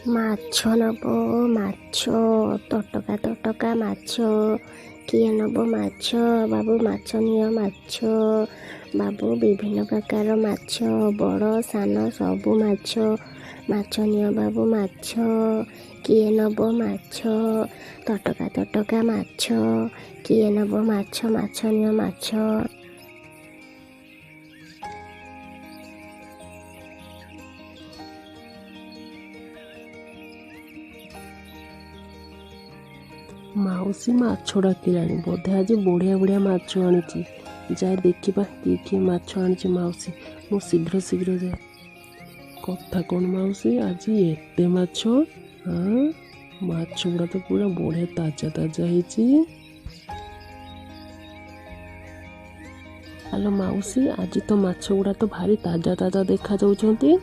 ମାଛ ନବ ମାଛ, ତଟକା ତଟକା ମାଛ। କିଏ ନବ ମାଛ? ବାବୁ ମାଛ ନିଅ ମାଛ। ବାବୁ ବିଭିନ୍ନ ପ୍ରକାର ମାଛ, ବଡ଼ ସାନ ସବୁ ମାଛ। ମାଛ ନିଅ ବାବୁ ମାଛ। କିଏ ନବ ମାଛ? ତଟକା ତଟକା ମାଛ। କିଏ ନବ ମାଛ? ମାଛ ନିଅ ମାଛ। ମାଉସୀ ମାଛ ଡାକିଲାଣି, ବୋଧେ ଆଜି ବଢ଼ିଆ ବଢ଼ିଆ ମାଛ ଆଣିଛି। ଯାଏ ଦେଖିବା କି କି ମାଛ ଆଣିଛି ମାଉସୀ। ମୁଁ ଶୀଘ୍ର ଶୀଘ୍ର ଯାଏ। କଥା କ'ଣ ମାଉସୀ, ଆଜି ଏତେ ମାଛ? ହଁ, ମାଛ ଗୁଡ଼ା ତ ପୁରା ବଢ଼ିଆ ତାଜା ତାଜା ହେଇଛି। ଆଲୋ ମାଉସୀ, ଆଜି ତ ମାଛ ଗୁଡ଼ା ତ ଭାରି ତାଜା ତାଜା ଦେଖାଯାଉଛନ୍ତି।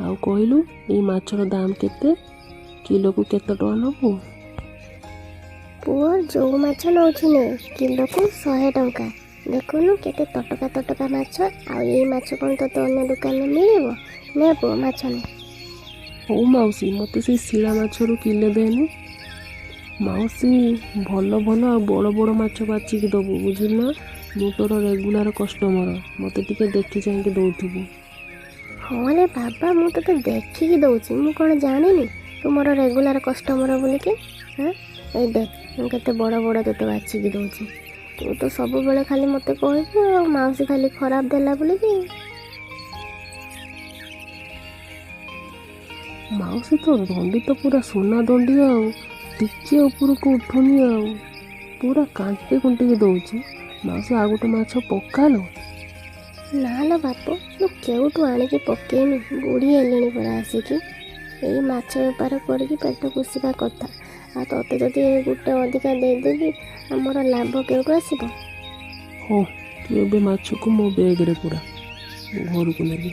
ଆଉ କହିଲୁ, ଏଇ ମାଛର ଦାମ କେତେ? କିଲୋକୁ କେତେ ଟଙ୍କା ନେବୁ? ପୁଅ, ଯେଉଁ ମାଛ ନେଉଛୁ ନେ, କିଲୋକୁ 100 ଟଙ୍କା। ଦେଖୁନୁ କେତେ ତଟକା ତଟକା ମାଛ। ଆଉ ଏଇ ମାଛ କ'ଣ ତୋତେ ଅନ୍ୟ ଦୋକାନରେ ମିଳିବ? ନେ ପୁଅ, ମାଛ ନେ। ହଉ ମାଉସୀ, ମୋତେ ସେଇ ଶିଳା ମାଛରୁ କିଲେ ଦେନି। ମାଉସୀ, ଭଲ ଭଲ ଆଉ ବଡ଼ ବଡ଼ ମାଛ ବାଛିକି ଦେବୁ, ବୁଝିଲୁ ନା? ମୁଁ ତୋର ରେଗୁଲାର କଷ୍ଟମର, ମୋତେ ଟିକେ ଦେଖି ଚାହିଁକି ଦେଉଥିବୁ। ହଁ ରେ ବାବା, ମୁଁ ତୋତେ ଦେଖିକି ଦେଉଛି। ମୁଁ କ'ଣ ଜାଣିନି ତୁ ମୋର ରେଗୁଲାର କଷ୍ଟମର ବୋଲିକି? ହଁ, ଏଇ ଦେଖ, ମୁଁ କେତେ ବଡ଼ ବଡ଼ ତୋତେ ବାଛିକି ଦେଉଛି। ତୁ ତ ସବୁବେଳେ ଖାଲି ମୋତେ କହିବୁ ଆଉ ମାଉସୀ ଖାଲି ଖରାପ ଦେଲା ବୋଲିକି। ମାଉସୀ, ତୋ ଦଣ୍ଡି ତ ପୁରା ସୁନା ଦଣ୍ଡି, ଆଉ ଟିକେ ଉପରକୁ ଉଠୁନି, ଆଉ ପୁରା କାଣ୍ଟି କୁଣ୍ଟିକି ଦେଉଛି। ମାଉସୀ, ଆଉ ଗୋଟେ ମାଛ ପକାଲୋ। ନା ଲୋ ବାପୁ, ମୁଁ କେଉଁଠୁ ଆଣିକି ପକେଇମି? ବୁଢ଼ୀ ହେଲିଣି ପରା ଆସିକି। ଏଇ ମାଛ ବେପାର କରିକି ପେଟ ପୋଷିବା କଥା। ଆଉ ତୋତେ ଯଦି ଗୋଟେ ଅଧିକା ଦେଇଦେବି, ଆମର ଲାଭ କେଉଁଠୁ ଆସିବ? ହଉ, ତୁ ଏବେ ମାଛକୁ ମୋ ବ୍ୟାଗରେ ପୁରା, ମୁଁ ଘରକୁ ନେବି।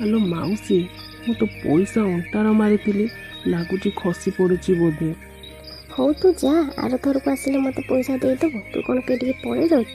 ହ୍ୟାଲୋ ମାଉସୀ, ମୁଁ ତ ପଇସା ଅଣ୍ଟାର ମାରିଥିଲି, ଲାଗୁଛି ଖସି ପଡ଼ୁଛି ବୋଧେ। ହଉ ତୁ ଯା, ଆର ଥରକୁ ଆସିଲେ ମୋତେ ପଇସା ଦେଇଦେବୁ। ତୁ କ'ଣ କେଠିକି ପଳେଇ ଯାଉଛୁ?